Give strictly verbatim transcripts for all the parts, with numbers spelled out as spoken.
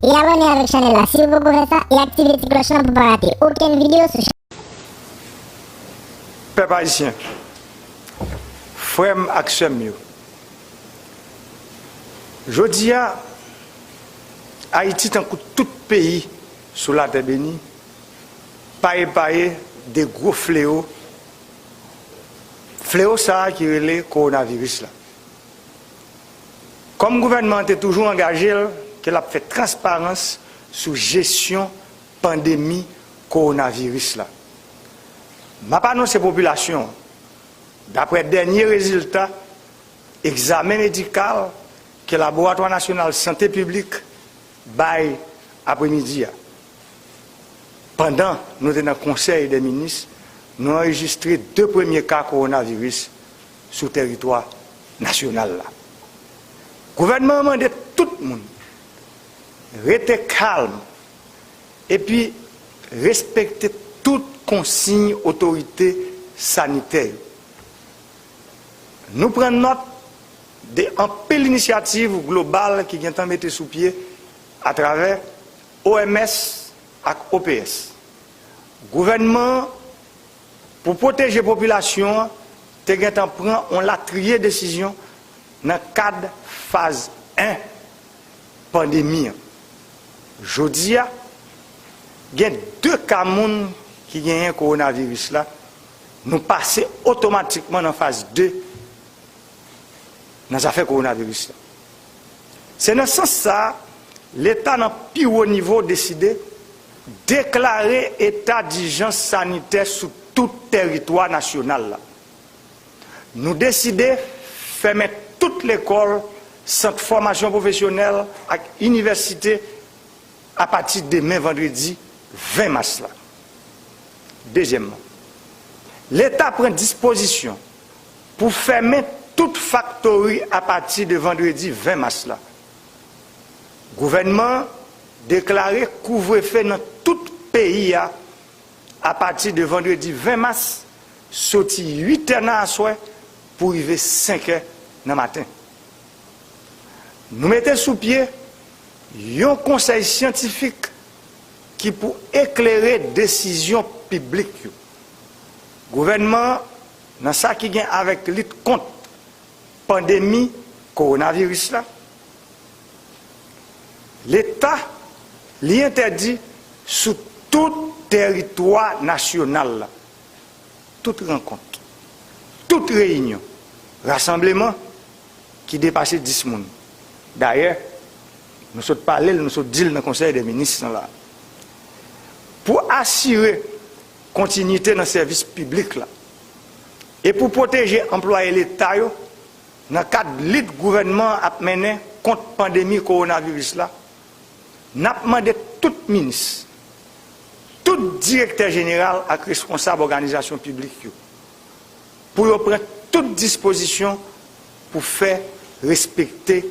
e abòne avèk chanèl la si w poko fè sa, e aktive ti klòch lan pou pa rate okenn videyo sou chanèl. Pèp ayisyen, frè m ak sè m yo, jodi a, Ayiti, tankou tout peyi sou latè beni, pa epaye de gwo fleyo, fleyo sa a ki rele kowonaviris la. Kòm gouvènman an te toujou angaje l ke l ap fè transparans sou jesyon pandemi kowonaviris la, m ap anonse popilasyon an, daprè dènye rezilta egzamen medikal ke Laboratwa Nasyonal Sante Piblik bay apremidi a, pandan nou te nan Konsèy dè Minis, nou anrejistre de premye ka kowonaviris sou tèritwa nasyonal la. Gouvènman an mande tout moun rete kalm epi respekte tout konsiy otorite sanitè yo. Nou pran nòt de anpil inisyativ global ki gentan mete sou pye atravè O M S ak O P S. Gouvènman an, pou pwoteje popilasyon an, te gentan pran yon latriye desizyon nan kad faz en pandemi an. Jodi a, gen de ka moun ki genyen kowonaviris la, nou pase otomatikman nan faz de nan zafè kowonaviris la. Se nan sans sa a, Leta nan pi wo nivo deside deklare eta dijans sanitè sou tout tèritwa nasyonal la. Nou deside fèmen tout lekòl, sant fòmasyon pwofesyonèl ak inivèsite apati demen vandredi ven mas la. Dezyèmman, Leta pran dispozisyon pou fèmen tout faktori apati de vandredi ven mas la. Gouvènman an deklare kouvrefe nan tout peyi a apati de vandredi ven mas, soti uit è nan aswè pou rive senk è nan maten. Nou mete sou pye yon konsèy syantifik ki pou eklere desizyon piblik yo. Gouvènman an, nan sa ki gen avèk lit kont pandemi kowonaviris la, Leta, li entèdi sou tout tèritwa nasyonal la, tout rankont, tout reyinyon, rasanbleman ki depase dis moun. Dayè, nou sot pale l, nou sot di l nan Konsèy dè Minis lan la. Pou asire kontinyite nan sèvis piblik la e pou pwoteje anplwaye Leta yo, nan kad lit gouvènman an ap mennen kont pandemi kowonaviris la, n ap mande tout minis, tout direktè jeneral ak responsab òganizasyon piblik yo pou yo pran tout dispozisyon pou fè respekte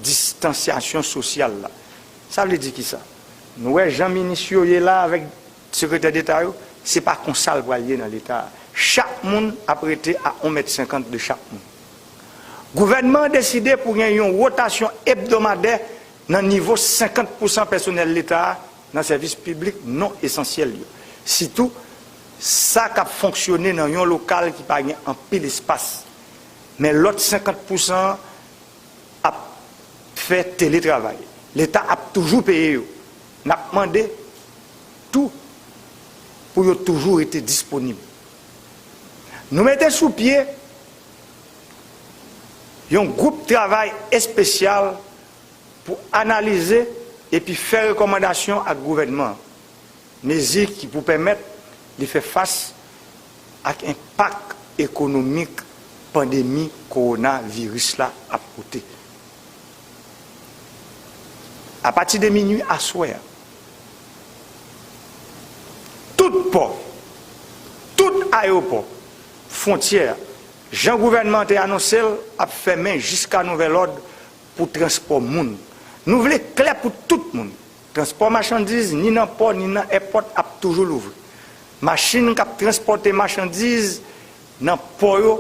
distansyasyon sosyal la. Sa vle di kisa? Nou wè jan minis yo ye la avèk sekretè deta yo, se pa konsa l pral ye nan Leta a. Chak moun ap rete a yon mèt senkant de chak moun. Gouvènman an deside pou gen yon wotasyon ebdomadè nan nivo senkant pousan pèsonèl Leta a nan sèvis piblik non esansyèl yo, sitou sa k ap fonksyone nan yon lokal ki pa gen anpil espas. Men lòt senkant pousan an ap fè teletravay. Leta ap toujou peye yo. N ap mande tou pou yo toujou rete disponib. Nou mete sou pye yon gwoup travay espesyal pou analize epi fè rekòmandasyon ak gouvènman an, mezi ki pou pèmèt li fè fas ak enpak ekonomik pandemi kowonaviris la ap pote. Apati de minui aswè a, tout pò, tout ayewopò, fwontyè a, jan gouvènman an te anonse l, ap fèmen jiska nouvèl òd pou transpò moun. Nou vle klè pou tout moun. Transpò machandiz, ni nan pò, ni nan èpòt, ap toujou louvri. Machin k ap transpòte machandiz nan pò yo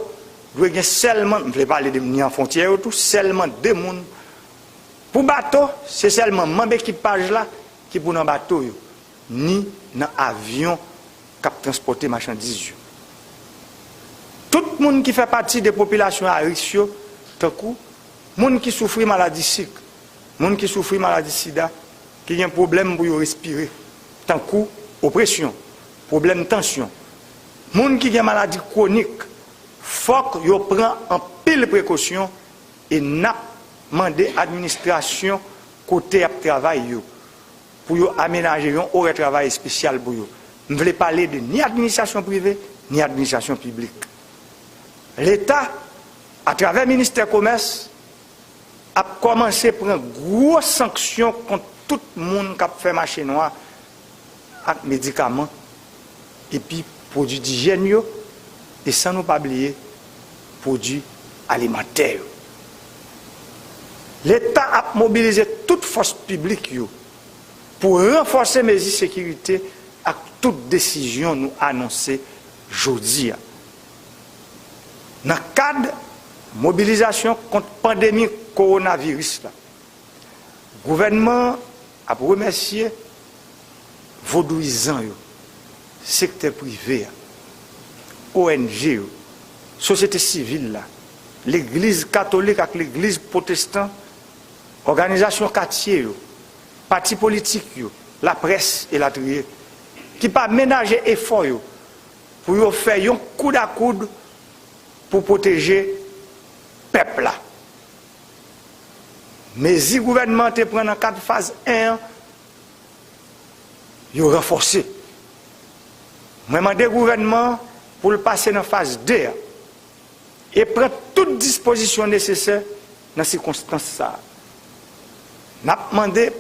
dwe gen sèlman, m vle pale de ni an fwontyè yo tou, sèlman de moun Pou bato, se sèlman manm ekipaj la ki pou nan bato yo, ni nan avyon k ap transpòte machandiz yo. Tout moun ki fè pati de popilasyon a risk yo, tankou moun ki soufri maladi sik, moun ki soufri maladi sida, ki gen pwoblèm pou yo respire, tankou opresyon, pwoblèm tansyon, moun ki gen maladi kwonik, fòk yo pran anpil prekosyon e n ap mande administrasyon kote y ap travay yo pou yo amenaje yon orè travay espesyal pou yo. M vle pale de ni administrasyon prive, ni administrasyon piblik. Leta, atravè ministè komès, ap kòmanse pran gwo sanksyon kont tout moun k ap fè mache nwa ak medikaman epi pwodui dijyèn yo, e san nou pa bliye pwodui alimantè yo. Leta ap mobilize tout fòs piblik yo pou ranfòse mezi sekirite ak tout desizyon nou anonse jodi a. Nan kad mobilizasyon kont pandemi kowonaviris la, gouvènman an ap remèsye vodouyizan yo, sektè prive a, O N G yo, sosyete sivil la, legliz katolik ak legliz pwotestan, òganizasyon katye yo, pati politik yo, laprès, elatriye, ki pa menaje efò yo pou yo fè yon koud a koud pou pwoteje pèp la. Mezi gouvènman an te pran nan kad faz en an, yo ranfòse. Mwen mande gouvènman an pou l pase nan faz de a e pran tout dispozisyon nesesè nan sikonstans sa a. N ap mande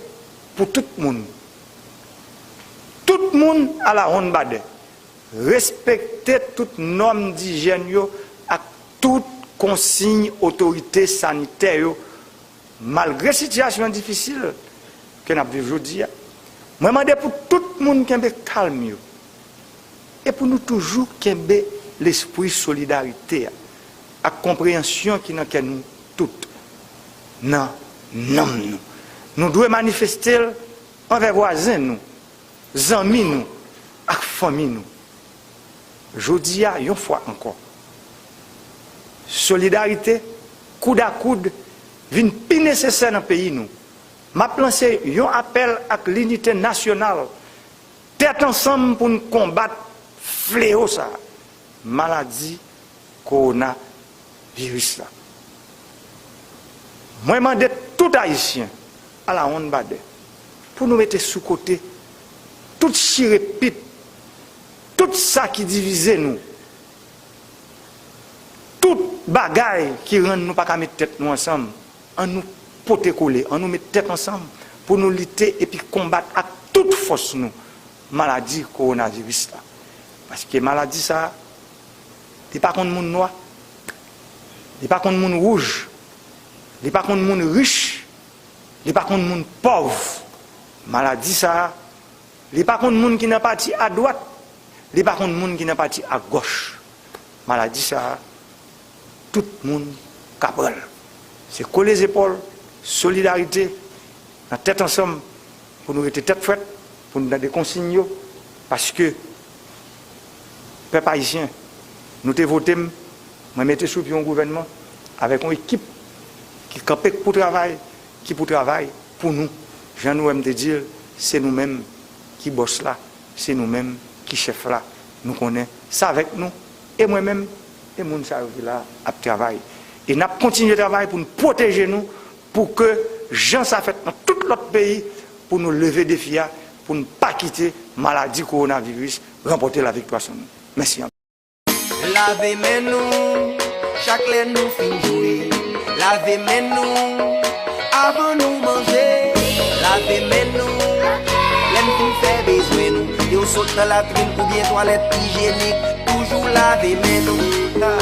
pou tout moun, tout moun alawonnbadè, respekte tout nòm dijyèn yo ak tout konsiy otorite sanitè yo, malgre sitiyasyon difisil ke n ap viv jodi a. Mwen mande pou tout moun kenbe kalm yo e pou nou toujou kenbe lespri solidarite a ak konpreyansyon ki nan kè nou tout, nan nanm nou. Nou dwe manifeste l anvè vwazen nou, zanmi nou ak fanmi nou. Jodi a, yon fwa ankò, solidarite, koud a koud, vin pi nesesè nan peyi nou. M ap lanse yon apèl ak linite nasyonal, tèt ansanm pou n konbat flewo sa a, maladi kowonaviris la. Mwen mande tout Ayisyen, alawonnbadè, pou nou mete sou kote tout chire pit, tout sa ki divize nou, tout bagay ki rann nou pa ka met tèt nou ansanm. Ann nou pote kole, ann nou met tèt ansanm pou nou lite epi konbat ak tout fòs nou maladi kowonaviris la. Paske maladi sa a, li pa konn moun nwa, li pa konn moun wouj, li pa konn moun rich, li pa konn moun pòv. Maladi sa a, li pa konn moun ki nan pati adwat, li pa konn moun ki nan pati agòch. Maladi sa a, tout moun ka pran l. Se kole zepòl, solidarite, nan tèt ansanm, pou nou rete tèt frèt, pou nou tande konsiy yo, paske, pèp ayisyen, nou te vote m, mwen mete sou pye yon gouvènman avèk yon ekip ki kanpe pou travay, ki pou travay pou nou. Jan nou wè m te di l, se nou menm ki bòs la, se nou menm ki chèf la. Nou konnen se avèk nou, e mwen menm, e moun sa yo ki la ap travay. E n ap kontinye travay pou n pwoteje nou, pou ke jan sa fèt nan tout lòt peyi, pou nou leve defi a, pou n pa kite maladi kowonaviris ranpòte laviktwa sou nou. Mèsi anpil. Lave men nou, chak lè nou fin jwe. Lave men nou, avan nou manje. Lave men nou, lè n fin fè bezwen nou. Yo sot nan latrin oubyen twalèt ijyenik, toujou lave men nou. Ha.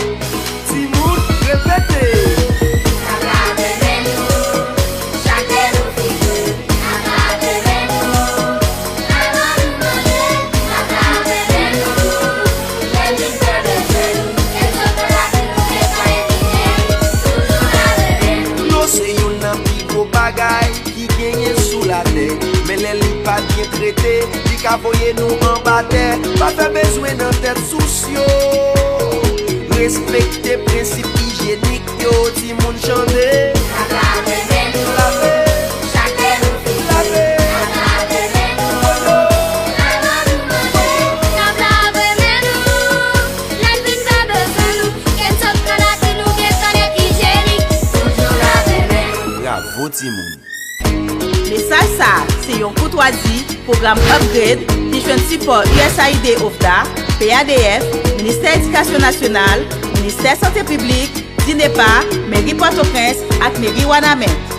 Timoun, repete. N ap lave men nou, chak lè nou fin jwe. N ap lave men nou, avan nou manje. N ap lave men nou, lè n fin fè bezwen nou. Yo sot nan latrin oubyen twalèt ijyenik, toujou lave men nou. Dlo se youn nan pi gwo bagay pa byen trete, li ka voye nou anba tè. Pa fè bezwen nan tèt sous yo. Respekte prensip ijyenik yo, timoun chante. Lave men nou, lave, chak lè nou fin lave, lave men nou, lave nou manje, n ap lave men nou, lè n fin fè bezwen nou, ke n sot nan lakou nou, gen twalèt ijyenik, toujou lave men nou. Bravo timoun. Mesaj sa a se yon koutwazi pwogram Upgrade ki jwenn sipò U S A I D, OFDA, P A D F, Ministè Edikasyon Nasyonal, Ministè Sante Piblik, DINEPA, Meri Pòtoprens ak Meri Wanament.